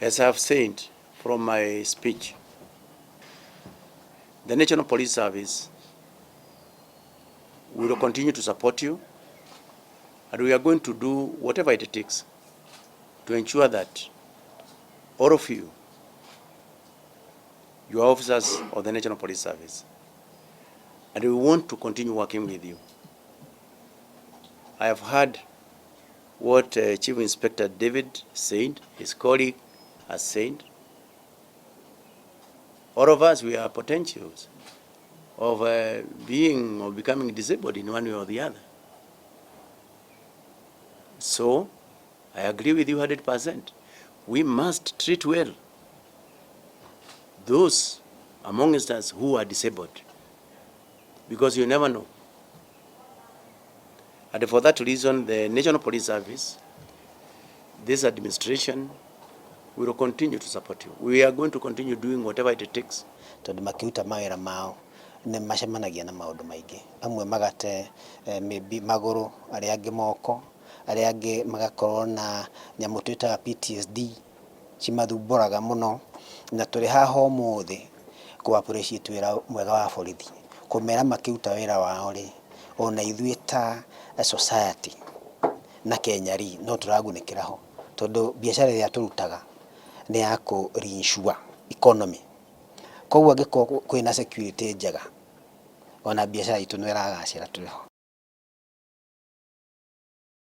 As I have said from my speech, the National Police Service will continue to support you, and we are going to do whatever it takes to ensure that all of you, you are officers of the National Police Service, and we want to continue working with you. I have heard what Chief Inspector David said, his colleague has said. All of us, we are potentials of being or becoming disabled in one way or the other. So, I agree with you 100%. We must treat well those amongst us who are disabled, because you never know. And for that reason, the National Police Service, this administration, will continue to support you. We are going to continue doing whatever it takes. Tondũ makĩruta mawĩra mao nĩ macemanagia na maũndũ maingĩ, amwe magate maybe magũrũ, arĩa angĩ moko, arĩa angĩ magakorwo na nyamũ twĩtaga PTSD cimathumbũraga mũno. Na tũrĩ haha ũmũthĩ kũ appreciate wĩra mwega wa borithi, kũmera makĩruta wĩra wao rĩ, ona ithuĩ ta society na Kenya rĩ, no tũragunĩkĩra ho, tondũ biacara ĩrĩa tũrutaga nĩ ya kũ reinsure economy. Koguo angĩkorwo kwĩna security njega, ona biacara itũ no ĩragacĩra tũrĩ ho.